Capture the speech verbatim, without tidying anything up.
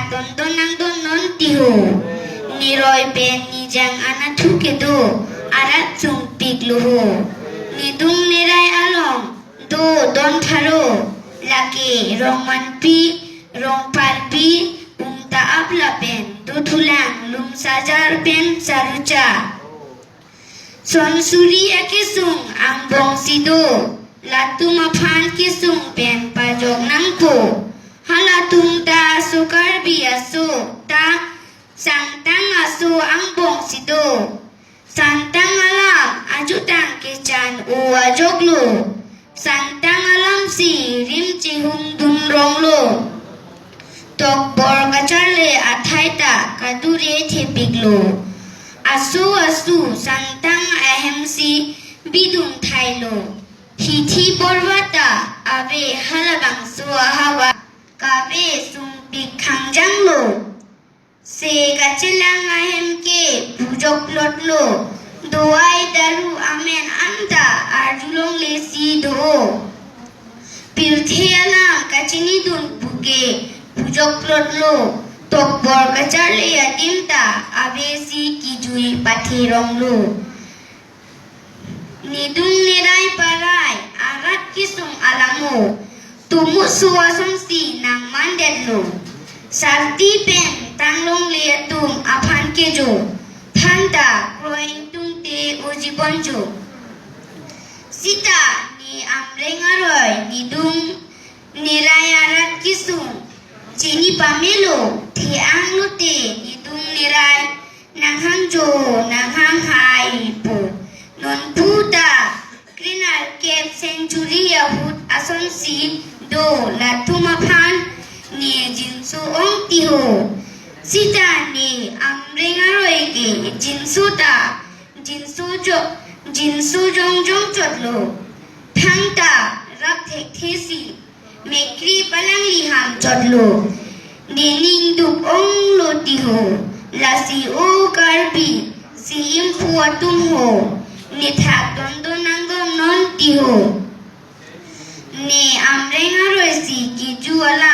Don don nang don non ti ho. Neroi pen nijang anatthu kedo arat sungpik lo ho. Nedung nerai along do don pharo, lake Rongmanpi, Rongpharpi, Umta-ap lapen Dothulang, Lumsajar pen Sarucha. Sonsuri akesung angbong si do, latum aphan kesung pen pajok nangpo. Halatum ta aso Karbi aso ta Sangtang aso angbong si do. Sangtang alam ajutang kechan-o ajok lo. Sangtang alam si rim chehung dun rong lo. Tokbor kacharli athai ta kadure thepik lo. Aso aso Sangtang ahem si bidun thai lo. Hithi porvata ave halabangso ahavar kave sungpik khangjang lo. Se kachelang ahem ke pujok plot lo. Dovai daru amen anta arjulongle si do. Pirthe alam kachini dun puke pujok plot lo. Tokbor kacharli adim ta ave si kejui pathe rong lo. Nedung nerai parai arat kesung alam ho. Tumusu asonsi nangmandet lo. Sarti pen tanglongle atum aphan kejo. Thanta kroingtungte ujibonjo. Sita ne Amreng aroi nedung nerai arat kesung chini pamelo, the-ang lote nedung nerai nanghangjo nanghanghai pu. Non puta krinal kep century ahut asonsi do latum aphan ne jinso ong ti ho. Sita ne Amreng aroi ke jinso ta jinso jo jinso jongjong chot lo. Thangta rak thekthe si mekri palangli ham chot lo. Nening duk ong lo ti ho. Lasi o Karbi si imphu atum ho. Nethak don don nang don non ti ho. Ne Amreng aroi si keju alam